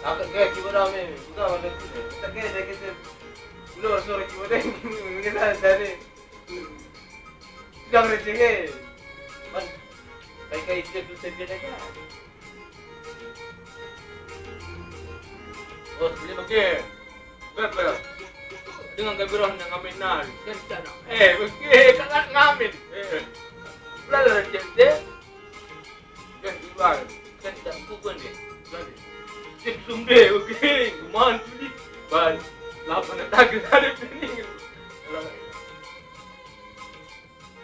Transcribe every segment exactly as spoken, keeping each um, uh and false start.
Aku kayak gimana, men? Bukan, mana kita? Kita kayak, kayak kita. Udah, suara gimana? Kita dari. Jangan receh, eh. Man, kai-kai dia tu saya biar aja. Oh, boleh pakai. Bebe. Dengan kami roh nang ngamen nari. Kan tak nak. Eh, pakai, kan nak ngamen. Eh. Belajar receh deh. Kan ibar. Kan tak kukuan deh. Belajar. Cip sum deh, oke. Mantu di. Ban. Lapan tak ada pening.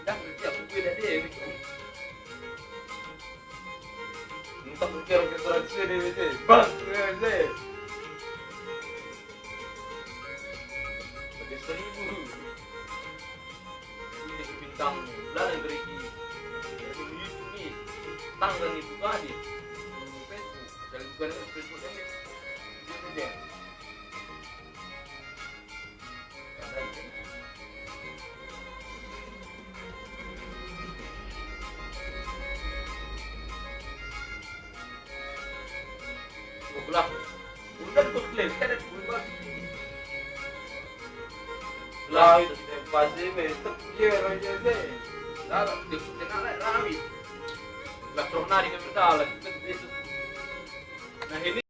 Dah, berarti aku beda deh. Entah berkira-kira sini, deh. Bang, deh. Pakai seribu. Ini bintang, lah, negeri ini. Ini, ini. Tanggal itu tadi. Facebook. Dan bukan Facebook, eh. Dia, dia. Lah, udah tuh, Kle, kan ada dua bagi. Lah, itu pasti, men, tetep dia raja deh. Lah, dia kena lah, rawi. Lah, terus nari ke benda, lah, itu. Nah, ini